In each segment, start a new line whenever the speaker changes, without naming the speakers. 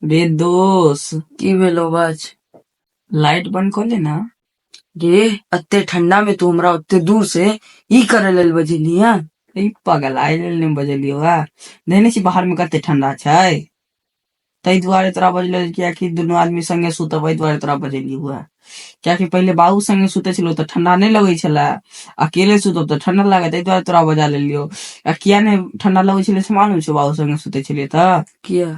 रे दोस।
की भेलो बाज?
लाइट बंद कऽ ले ना।
रे एते ठंडा में तू हमरा ओते दूर से ई करे लेल बजेली हँ?
ई पगला एहि लेल नहि बजेलियौ हा, देखने छी बाहर में कते ठंडा छै, ताहि दुआरे तोरा बजलियौ। कियाकि दुनू आदमी संगे सुतब, एहि दुआरे तोरा बजेलियौ हा। कियाकि पहिले बाबू संगे सुतै छलहुँ तऽ ठंडा नहि लगै छलै, अकेले सुतब तऽ ठंडा लागत, एहि दुआरे तोरा बजा लेलियौ। आ किया नहि ठंडा लगै छलै से मालूम छौ बाबू संगे सुतै छलियै तऽ?
किया?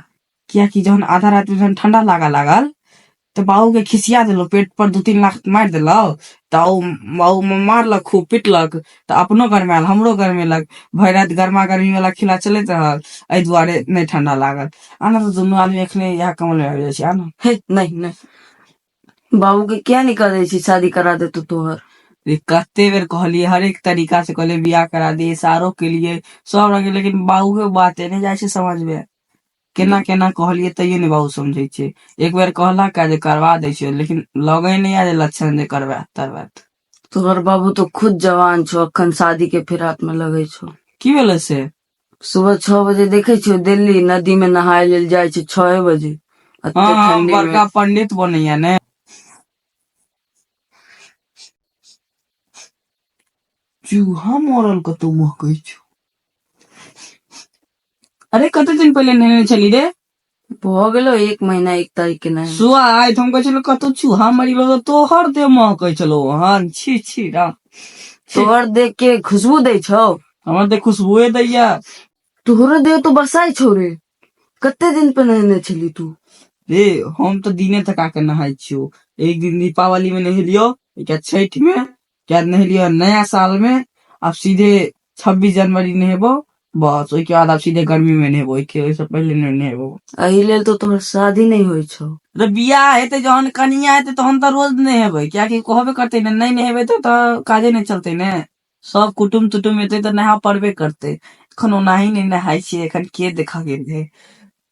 कियाकि जहन आधा राति में जहन ठंडा लागऽ लागल तऽ बाबू के खिसिया देलहुँ, पेट पर 2-3 लात मारि देलहुँ, तऽ ओ बाबू मारलक, खूब पिटलक, तऽ अपनो गरमायल, हमरो गरमेलक। भरि राति गरमा गर्मी वाला खेला चलैत रहल, एहि दुआरे नहि ठंडा लागल। आ ने तऽ दुनू आदमी एखने इएह कमल में आबि जाइ छी, आ ने।
हे नहीं नहीं, बाबू के किया नहीं कर दै छी, शादी करा देतो तोहर।
रे कते बेर कहलियै, हरेक तरीका से कहलियै बियाह करा दिए, इशारो केलियै सब रंग के, लेकिन बाबू के बाते नहि जाइ छै समझमे। केना केना कहलियै तैयो नहि बाबू समझै छै। एक बेर कहलक जे करवा दै छियौ, लेकिन लगै नहि यऽ जे लक्षण जे करवायत तरवायत।
तोहर बाबू तो खुद जवान छौ, अखन शादी के फिराक में लगै छौ।
की भेलै से?
सुबह 6 बजे देखे छियो दिल्ली नदी में नहाय लेल जाइ छै 6 बजे। एते
हँ,
ठंडी में।
बड़का पंडित बनैया ने। चूहा मरल कतौ महकै छौ। अरे कते दिन पहिले नहेने छली रे?
भऽ गेलो 1 महीना, 1 तारीख के नहेने।
सुआ आइ हम कहै छलौ कतौ चूहा मरि गेलो तऽ तोहर देह महकै छलौ ओहन। छी छी राम छी।
तोहर देह के खुशबू दै छौ?
हमर देह खुशबुए दैया।
तोहरो देह तो बसाइ छौ रे। कते दिन पे नहेने छली तू?
रे हम तऽ दिने तका के नहाय छियौ। एक दिन दीपावली में नहेलियौ, एक छठि में क्या नहेलियौ, नया साल में, आब सीधे 26 जनवरी नहेबो बस। ओहिके बाद आब सीधे गर्मी में नहेबो, ओहिके ओहिसँ पहिले नहि नहेबो।
एहि लेल तो तोहर शादी नहीं होइ छौ।
तऽ बियाह हेतै जहन, कनिया हेतै तहन तऽ रोज नहेबै, कियाकि कहबे करतै ने, नहि नहेबै तऽ काजे नहि चलतै ने। सब कुटुम तुटुम एतै तऽ नहा पड़बे करतै। एखन ओनाही नहि नहाय छियै, एखन के देखऽ गेल रहै।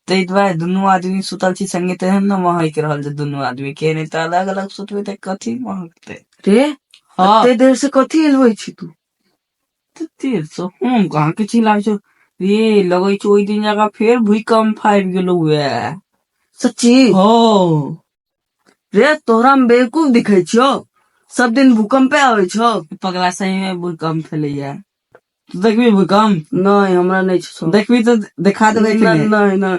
ताहि दुआरे दुनू आदमी सुतल छी संगे तेहन ने महकि रहल छै दुनू आदमी के, नहि तऽ अलग अलग सुतबै तऽ कथी महकतै।
रे
हँ।
एते देर से कथी हिलबै छी तू?
देर से हम कहाँ किछु हिलाबै छौ रे। लगै छौ ओहि दिन जकाँ फेर भूकंप आबि गेलौ उएह।
सच्ची?
हो।
रे तोहरा हम बेवकूफ दिखै छियौ? सब दिन भूकंपे आबै छौ।
पगला, सही में भूकंप फैलैया। तू देखबी भूकंप?
नहीं, हमरा नहीं छौ।
देखबी तऽ देखा देबै।
नहीं नहीं नहीं।